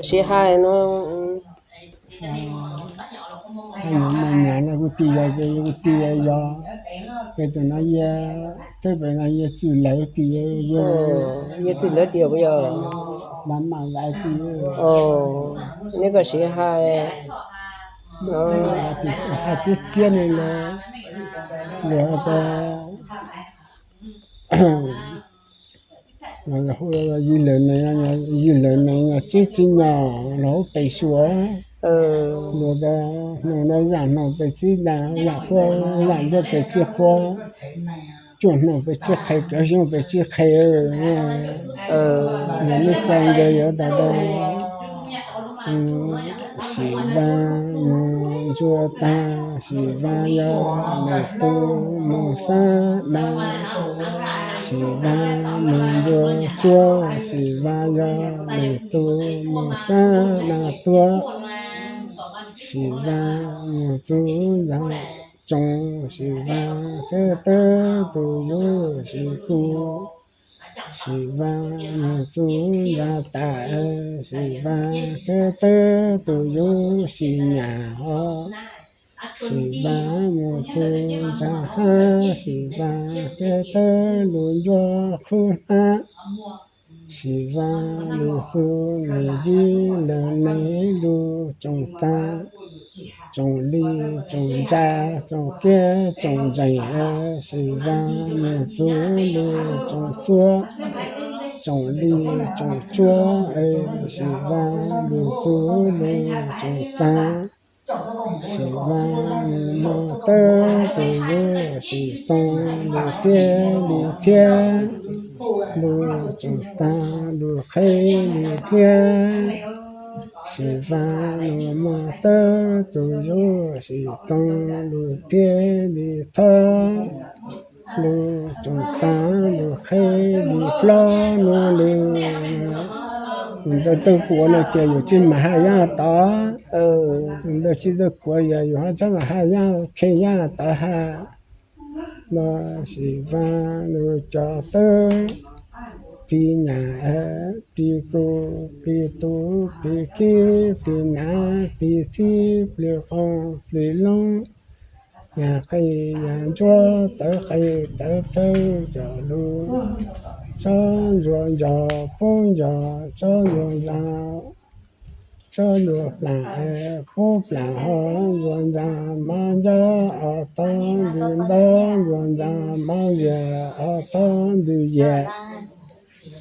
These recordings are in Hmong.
Sib hais no, hais nyuam mos nyas no kuv tij yog, kuv tij yog, pem tus no yog, teb pem no yog txwj lawv tij, yog txwj lawv tij puas yog? Mas mam vas tij, neb koj sib hais, hais txiab txiab li lawm, li ho tas, yij lawv nees, yij lawv nees no tseeb tseeb nyog los hauv pes xyuas, luag tas hnoos no zaj hnoos pes txib da, zaj qhuab zaj ntuab pes txib qhuab, cuaj hnoos pes txib qhe, cov xyoob pes txib qhe. Yog neb txais nkawd yuav tas tas, Xim Vaj mus ntsuag tag, Xim Vaj yog lwm tus mus xab na. Xim Vaj mus ntsuag tsuag, Xim Vaj yog lwm tus mus xab na tuag. Xim Vaj mus txug ntag tsoos, Xim Vaj qhia tawb tus yuav Xim Kuj. Xim Vaj mus txug ntag tas, Xim Vaj qhia tawb tus yuav Xim Nyas os. Xim Vaj mus txug ntag hab, Xim Vaj qhia tawb lug ncuab qhub hnab. Xim Vaj lug txug nws yij lawv neeg lug tsoom tag, tsoom li, tsoom ntsa, tsoom kiab tsoom ntseeg. Xim Vaj mus txug lug tsoom txuab, tsoom li, tsoom tsuab. Xim Vaj lug txug lug tsoom tag, Xim Vaj mus muag tawb tus yuav Xim Toog lug tiag li thiab, lug tsoom tag lug qheb li thiab. Xim Vaj mus muag tawb tus yuav Xim Toog lug tiag li thob, lug tsoom tag lug qheb li hlob nuav lug. Ntawd tawg kuav no ces yus tsis mam haj yaj tod. Ntawd tsis tawg kuav yog yus ho txhob mam haj yaj, kheev yaj tod hab. No Xim Vaj lug cov tawb, plig nyam, plig kuv, plig tub, plig kib, plig nam, plig txib, plig qoo, plig loob, yag qe yag ntsuab, tawv qe tawv plawg, cov lug tsob ntsuag nco, pub nco, tsob ntsuag ntxa, tsob ntsuag plam, pub plam ho, ntsuag ntxa mab ncob, ob tob ntws ntaub, ntsuag ntxa mab ziag, ob tob ntws yiag.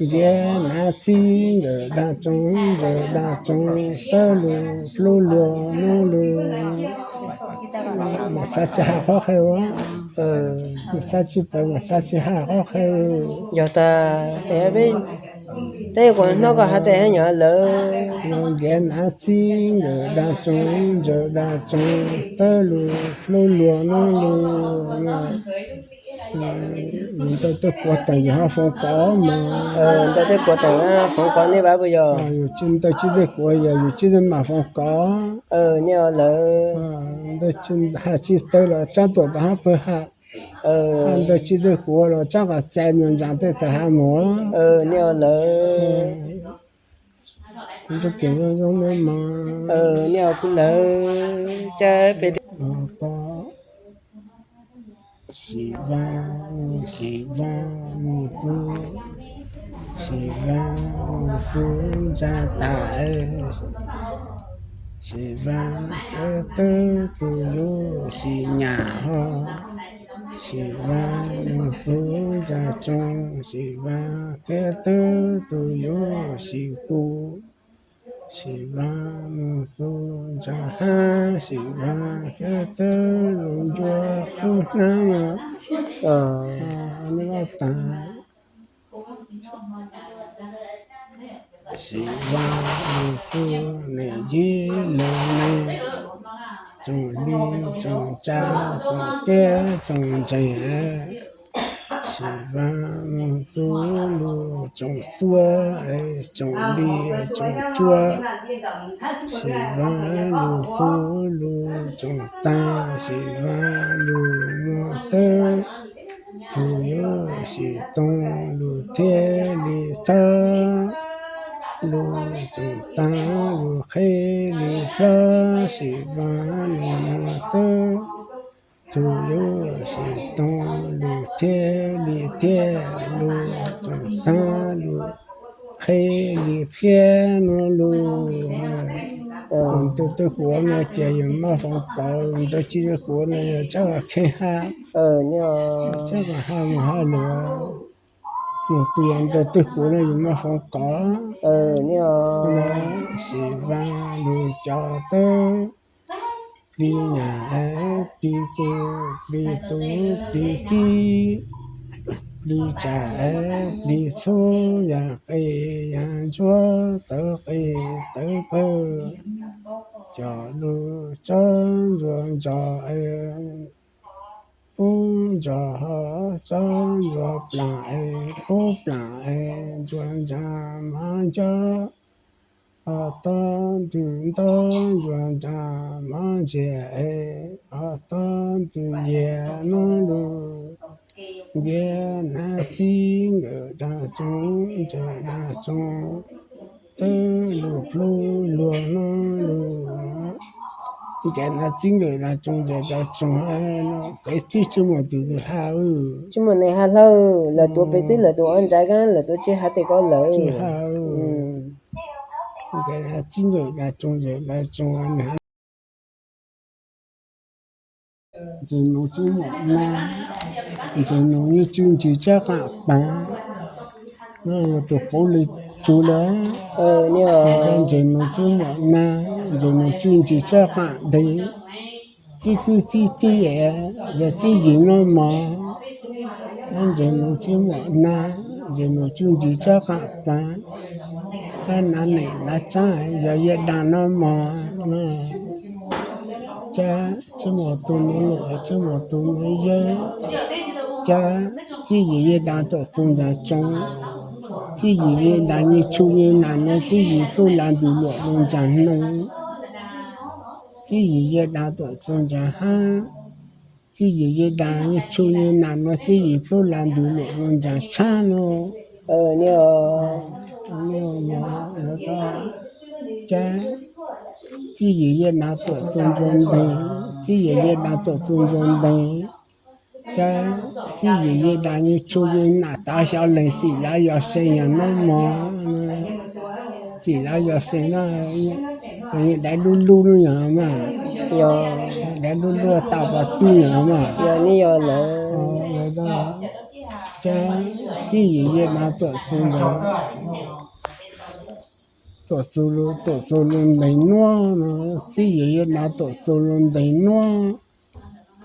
Nkiav nav txib nkawm dag tsoos, nkawm dag tsoos, tawb lug hlub luag nub lug. Mas xav tsis haj qhob qhe ua, mas xav tsis pawv mas xav tsis haj qhob qhe. Yog tas tes peb, teb kuv hnub koj has tes hab nyuam lawm. Nkiav nav txib nkawm dag tsoos, nkawm dag tsoos, tawb lug hlub luag nub lug. Ntawd tej kuav teem yus ho foom kov mas. Ntawd tej kuav teem foom kov neb vav puas yog? Yus tsis, ntawd tsis tej kuav yog yus tsis mam foom kov. Neb lawm. Ntawd tsis, has tsis tawv los tsab tuam tom hab pawg has. Ntawd tsis tej kuav los tsab qas txais nus ntsaam tej tawm has mus. Neb lawm. Ntsuj kev zoo zoo neb mas. Neb kuv lawm. Cas peb Xim Vaj, Xim Vaj mus txug, Xim Vaj mus txug ntsa tas, Xim Vaj qhia tawb tus yuav Xim Nyas ho, Xim Vaj mus txug ntsa tsoos, Xim Vaj qhia tawb tus yuav Xim Kuj, Xim Vaj mus txug ntsa hab, Xim Vaj qhia tawb lug ncuab qhub hnab. Neb laj tas, Xim Vaj mus txug nws yij lawv neeg, tsoom li tsoom tsa, tsoom kiab tsoom ntseeg. Xim Vaj mus txug lug tsoom xuab, tsoom li tsoom tsuab. Xim Vaj lug txug lug tsoom tag, Xim Vaj lug muag tawb tus yuav Xim Toog lug thiaj li txhawb. lug tseem taag, lug qheb lug plab, sim vaag lug muag tub, tug yuav sim toog lug thiab li thiab, lug tseem taag lug qheb li pliab nuav lug. Tus twg kuv no ces yus maj foov kov, tus twg tsi kuv no yog tsaab kheej hab, tsaab hab moog hab lug. Mus tus ntawd twg kuv no yus maj foov kov, sim vaag lug cov tub, plig nyam, plig kub, plig tub, plig kib, plig tsam, plig txhub, yaag qe yaag ntsuab, tawv qe tawv pawg, coj lug tsob ntsuag ntso, pub ntso ho tsob ntsuag plaam, pub plaam ntsuag ntsa mov ncob, ho tob ntug ntaub ntsuag ntsa mov ntsiag, ho tob ntug yiag nuav lug, ntiav hnav txib nkawm dag tsoog, ntseg dag tsoog, tub lug plub luag nuav lug, ntiav hnav txib nkawm dag tsoog, ntseg dag tsoog, peb txib tsi muaj tus twg hab. Tsi muaj neeg hab lawm, lawv tuav peb txib, lawv tuav ob ntsaiv, lawv tuav tsi hab tes koj lawm. Ntiav hnav txib nkawm dag tsoog, ntseg dag tsoog, ntses noog tsi muaj nab, ntses noog yeej tsuj ntsis tsab qaam paag, tus qub le tsug le. Ntses noog tsi muaj nab, ntses noog tsuj ntsis tsab qaam deg, txib kwj txib tij, yog txib yim noj mov. Ntses noog tsi muaj nab, ntses noog tsuj ntsis tsab qaam paag, tab nav neem nav tsaab, yog yawg daag noj mov. Cab tsi muaj tus nuav lug, tsi muaj tus nuav yawg, cab txib yim yawg daag tuam txug ntsa tsoo, txib yim yawg daag nyiaj tshu nyiaj nam nuav, txib yim pluj la ntug luam lug ntsa noog, txib yim yawg daag tuam txug ntsa hab, txib yim yawg daag nyiaj tshu nyiaj nam nuav, txib yim pluj la ntug luam lug ntsa tshab nuav. Cab txib yim yawg daag tuam txug ntsa nteeg, txib yim yawg daag tuam txug ntsa nteeg, cab txib yim yawg daag nyiaj tshu nyiaj nam tav xyov leeg, txim lav yog see yog noj mov, txim lav yog see noj, daiv lub lub nub yog mas, daiv lub lub tau pas tub yog mas. Cab txib yim yawg daag tuam txug ntsa, tuam txug, tuam txug lug nteeg nuab, txib yim yawg daag tuam txug lug nteeg nuab,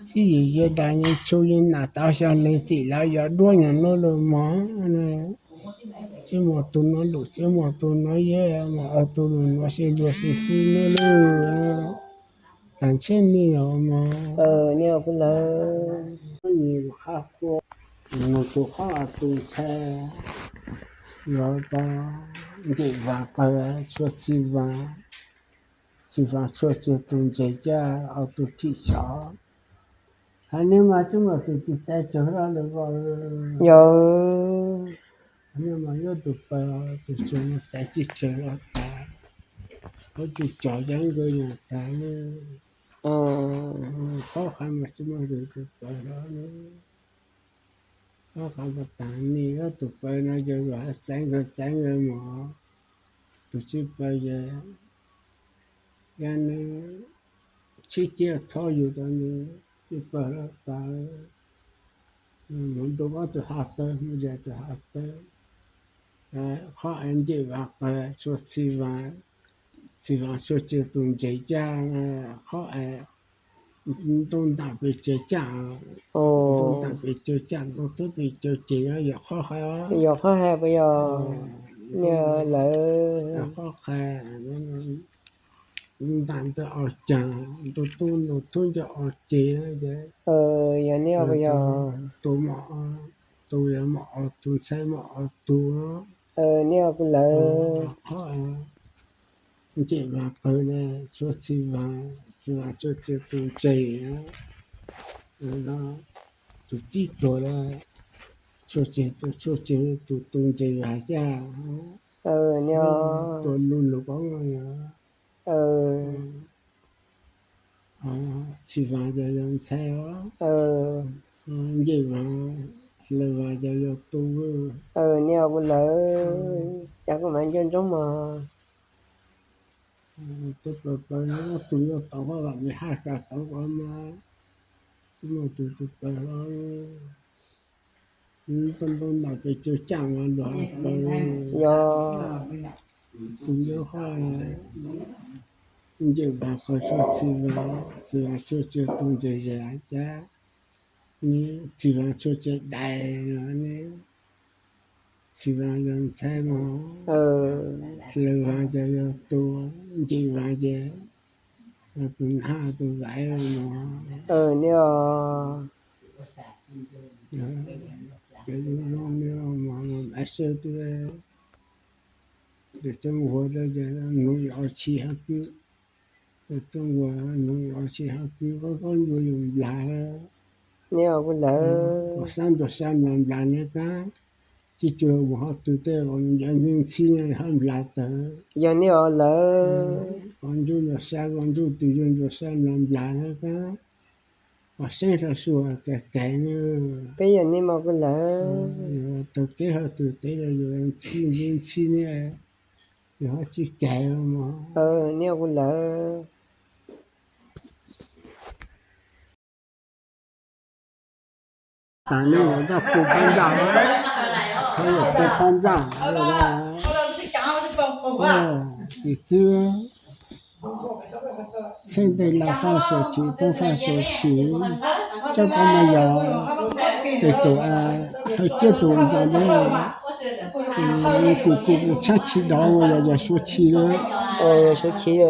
txib yim yawg daag nyiaj tshu nyiaj nam tav xyov leeg, txim lav yog duab yog nub lug mog. Tsi muaj tus nuav lug, tsi muaj tus nuav yawg, muaj ob tug lug nuav sib luag sib xib nuav lug. Taag ntsib nej os mog. Nws tug qhov tus ntxhais los tau nce vaag pawg, txhua txhia vaag, txhia vaag txhua txhia tug ntses caj ob tug thim xyov. Hais nej mas tsi muaj tus txais tsawg lawm os. Yog, nej mas yuav tus pawg tus tsuag txais tsi tsawg los tas, koj tsuas cog cov nkawd nyuag tas ne. Qhov qha mas tsi muaj tus pawg los ne. Qhov qha mas tas ne, tus pawg no yog luag txais nkawd txais nkawd mog, tus tsi pawg yog yog nws tshib ciaj thob yug tau nws tsi pawg los tas. Mus nrug ob tug hav tawb, mus zam tus hav tawb, qhov es nce vaag pawg txhua txhia vaag, txhia vaag txhua txhia tug ntses caj, qhov es ntoo ntaam pes tsawg caj, ntoo ntaam pes tsawg caj, ntoo thub pes tsawg ceg, yog qhov hais, yog qhov hais puas yog? Yog lawm, qhov hais ntaam ntawd ob cag, ntoo thub ntawd ob ceg, yog ne puas yog? Tus, tus yog muaj ob tug ntxhais muaj ob tug. Ne kuj lawm, qhov nce vaag pawg le txhua txhia vaag, txhia vaag txhua txhia tug ntses, tus txib tuag le txhua txhia tug, txhua txhia tug ntses vaag caj. Tua lug lug koob yog Txhim Vaas ces yog ntxhais os, Ncej Vaas, Hlawv Vaas ces yog tub. Niam kuv lawv, cas kuv mam nco ntsoov mog. Tub plaws plaws ob tug yog tau hab vam li haj kas tau ko mas, tub muaj tus tub plaws hab, tub ntaub ntaus pes caug caaj mas luag hab plaws. Yog tus yog haj Ncej Vaas qhov tsua Txhim Vaas, Txhim Vaas tsua tsua tug ntses zes cas, Txhim Vaas tsua tsua dais, Txhim Vaas yog ntxhais mog, Hlawv Vaas ces yog tub, Ncej Vaas ces yog tus nab tus vaiv mog. Niam, tes tub nquag nuv ib ob tshis hab kwv, tes tub nquag nuv ib ob tshis hab kwv, koj koj ncua yus nplas. Niam kuv lawv, koj xab nrug xab nplas nplas ne kab, tsis cuag mus hab tug tej ncua ntxhib ntxhib ne hab nplas tawg. Yog niam lawv, koj ntsuj nrug xab koj ntsuj tus yug ntsuj xab nplas nplas ne kab, koj seeb rua sua kag kag ne. Peb yog niam mog kuv lawv, tug keb hab tug tes los yus ntxhib ntxhib ntxhib ne, yus hab tsis kag mog. Niam kuv lawv, tas ne yog zaj pub pab ntsaj, thov yog pub pab ntsaj. Tus txwb txheeb tej Laj Faj Suav Chim, Toob Faj Suav Chim, coj koj mas yog tes tus hawj ciab tus ntxa ntawd, kuv kuv kuv tshaib chim daus yog yog Suav Chim lawm. Suav Chim,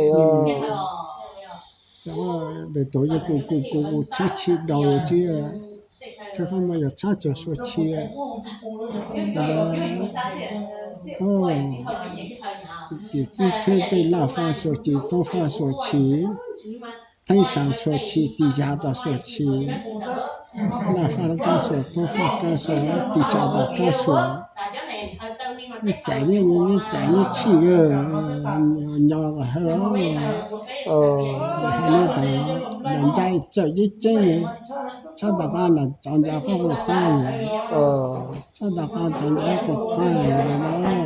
tes tus yog kuv kuv kuv kuv tshaib chim daus lawm tsis, thawj koj mas yog tshaib tsawg Suav Chim. Tus txwb txheeb tej Laj Faj Suav Chim, Toob Faj Suav Chim, Theeb Xaam Suav Chim, Tis Xaam Suav Chim, Laj Faj Kab Suav, Toob Faj Kab Suav, Tis Xaam Kab Suav. Neb txais ne, neb txais neb tshij, nyo hawb, neb tas, ntsaj tsawm ceeb ceeb, tshab tom qab los txov ntawm qab qus qab, tshab tom qab txov ntawm qus qab no.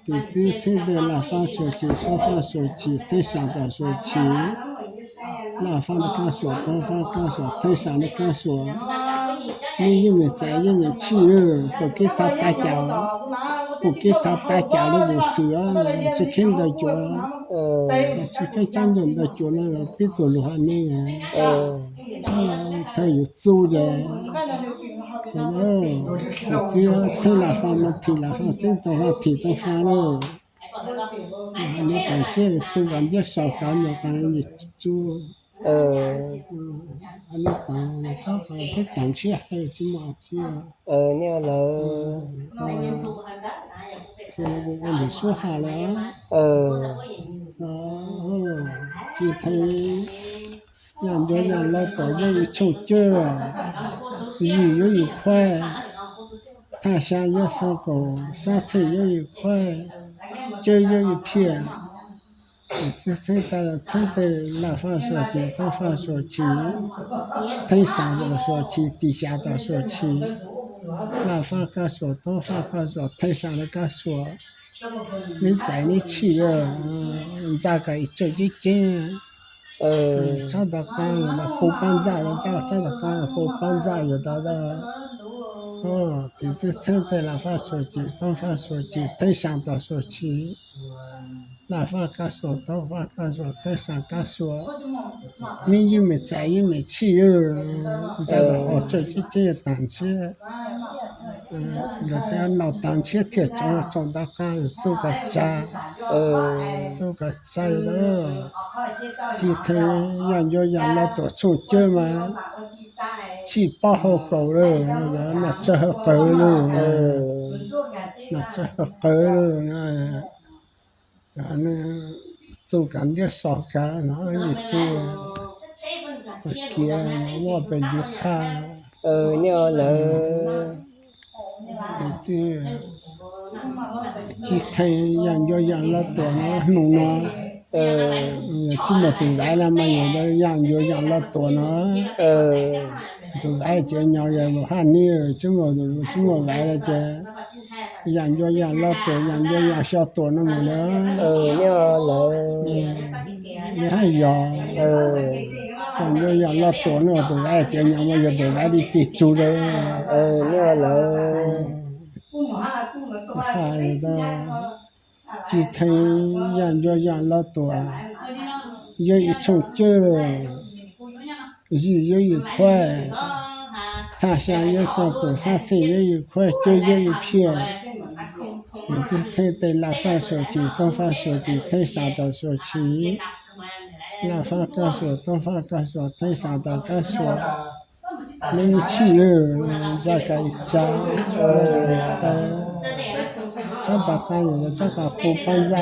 Tus txwv txheeb tej Laj Faj Suav Chim, Toob Faj Suav Chim, Theeb Xaam Suav Chim, Laj Faj Kab Suav, Toob Faj Kab Suav, Theeb Xaam Kab Suav. Neb yeej meem txais yeej meem tshij, puas kib thaj tab cas, puas kib thaj tab cas lub lus xwm, tsis kheeb ntawd cuav, tsis kheeb cab ntawm ntawd cuav no pib txug lus hab ne. Thawj yus txuj ces, tus txwv txheeb Laj Faj mas thim Laj Faj, txheeb Toob Faj thim Toob Faj lawm. Neb tas ntshiab txuj kom ntiab sau kav nyo qab txuj. Neb tas, peb tas ntshiab hab tsis muaj tsi. Niam lawv, ua lwm sub has lawm. Tsis theej, yaj ncuav yaj laub tom yog ib tshooj cawb, zwj yog ib khuab, thaj xya yog xab kaum, xab txheej yog ib khuab, cawb yog ib phiaj. Txwv txheeb tas los txheeb tej Laj Faj Suav Chim, Toob Faj Suav Chim, Theeb Xaam Suav Chim, Tis Xaam Suav Chim, Laj Faj Kab Suav, Toob Faj Kab Suav, Theeb Xaam Kab Suav. Neb txais neb tshij, ntxa kom ib txawj ceeb ceeb. Tshab tom qab los pub pab ntxa, tshab tom qab pub pab ntxa yuav tas. Tus txwv txheeb tej Laj Faj Suav Chim, Toob Faj Suav Chim, Theeb Xaam Suav Chim, Laj Faj Kab Suav, Toob Faj Kab Suav, Theeb Xaam Kab Suav. Neb yeej meem txais yeej meem tshij, ntxa kom ib txawj ceeb ceeb tas ntshiab. Yog tas no tas ntshiab thiaj tso tso tom qab txuj kom tsa, txuj kom tsa lawm. Tsis theej, yaj ncuav yaj laub tom tshooj cawb mas tshij pob hau kaus lawm, noj tsawg hau qawv lawm, noj tsawg hau qawv lawm. Txuj kom ntiab sau kav no, txuj kiav muaj pes ntsuj qha. Niam lawv, txuj Tsis theej Yaam Ncuab Yaam Loj Tuam no hmoov no, tsis muaj tus vaiv los mas yog Yaam Ncuab Yaam Loj Tuam no. Tus vaiv tsev nyo yog Lus Haj Nib, tsis muaj, tsis muaj vaiv los ces Yaam Ncuab Yaam Loj Tuam, Yaam Ncuab Yaam Xyo Tuam no mus na. Haj yog Yaam Ncuab Yaam Loj Tuam no tus vaiv tsev nyo mas yog tus vaiv li ces tsug lawm. Tsis theej Yaam Ncuab Yaam Loj Tuam, yog ib tshooj cawj, zij yog ib khuaj, thaj xyaa yog xab kaum, xab txheej yog ib khuaj, cawj yog ib phiaj. Txwj txheej tej Laj Faj Suav Cis, Toob Faj Suav Cis, Theej Xav Tawm Suav Cis, Laj Faj Kaj Suav, Toob Faj Kaj Suav, Theej Xav Tawm Kaj Suav, nej yeej tsim, ntsa kas ib tsa, tshab tom qab yus tshab qab qus pab ntxa,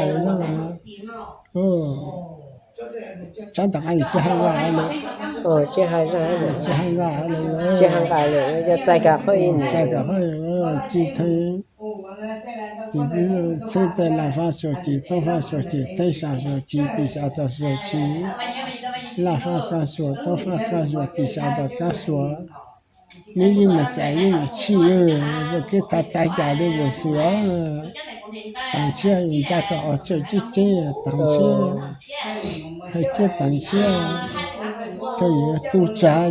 tshab tom qab yus tsis haj nqa, tsis haj nqa, tsis haj nqa, txais kom qhov, txais kom qhov, tsis theej, tsis txheej tej Laj Faj Suav Cis, Toob Faj Suav Cis, Theej Xav Suav Cis, Tim Xav Tawm Suav Cis, Laj Faj Kaj Suav, Toob Faj Kaj Suav, Tim Xav Tawm Kaj Suav, nej yeej meem txais yeej meem tsim, ua kev tag tag cas li ua xwb. Tav ntshiab ntsa kom os tsaw ceb ceb, tav ntshiab, hais ceb tav ntshiab, thaum yuav txuj tsav,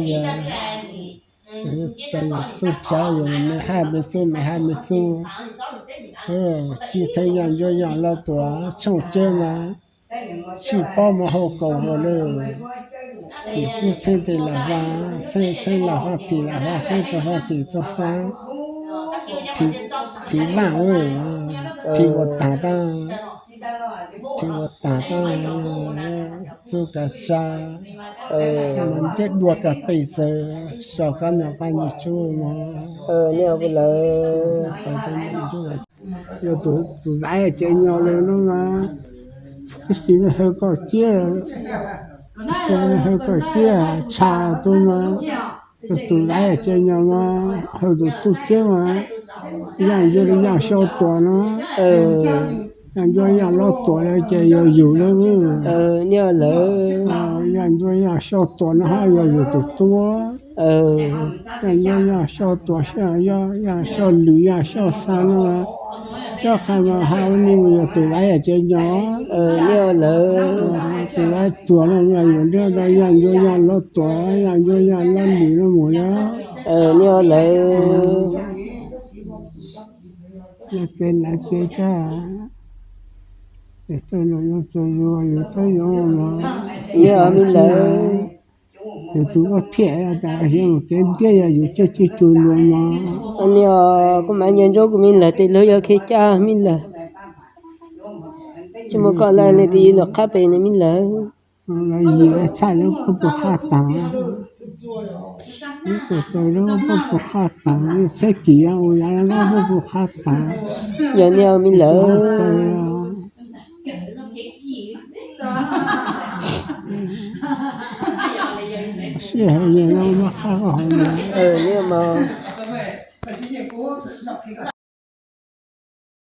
txuj tsav yuav me haj me txuj, me haj me txuj. Tsis theej Yaam Ncuab Yaam Loj Tuam tshooj cawj mas, tsis paub mas hau kaus huv lawm. Tim txwj txheej tej Laj Faj, txheej Laj Faj, Tim Laj Faj, txheej Toob Faj, Tim Toob Faj, Tim Vaaj, Tim ua taag tag, Tim ua taag tag, txuj kav tsa, ntiab dua kag pes txawg, so kab noj qab ntuj tsuj mog. Yog tus vaiv tsev nyo lawm no mas, ib xis haw koj ciab, ib xis haw koj ciab tshaj tus mas, yog tus vaiv tsev nyo mas haw tus tub ciab mas, Yaam Ncuab Yaam Xyo Tuam no, Yaam Ncuab Yaam Loj Tuam lawm ces yog yus lawm. Yaam Ncuab Yaam Xyo Tuam no hab yog yus tus tub. Yaam Ncuab Yaam Xyo Tuam, Yaam Xyo Lwm, Yaam Xyo Xab no, tsob qha mas hab ua neej yog tus vaiv tsev nyo lawm. Tus vaiv tuam no mas yus nrog Yaam Ncuab Yaam Loj Tuam, Yaam Ncuab Yaam Loj Lwm no mus lawm. Lawv kev lawv kev tag, es txawj los yoog txawj yuag yus txawj yuag los, yog me lawv, yus tus ua thiaj tas yog kev ntiab yog yus coj tsis tug luag mog. Kuv mas nco ntsoov kuv me lawv tes luag yog kev caj me lawv, tsis muaj kom lawv li tis yus luag qab pes nws me lawv. Yus txhaj lub pub pus qhaj taag, lub pub pus qhaj taag, txheb kis ua yaav lub pub pus qhaj taag. Yog niag me lawv, sij hawm yog lub qhaj hauv mas,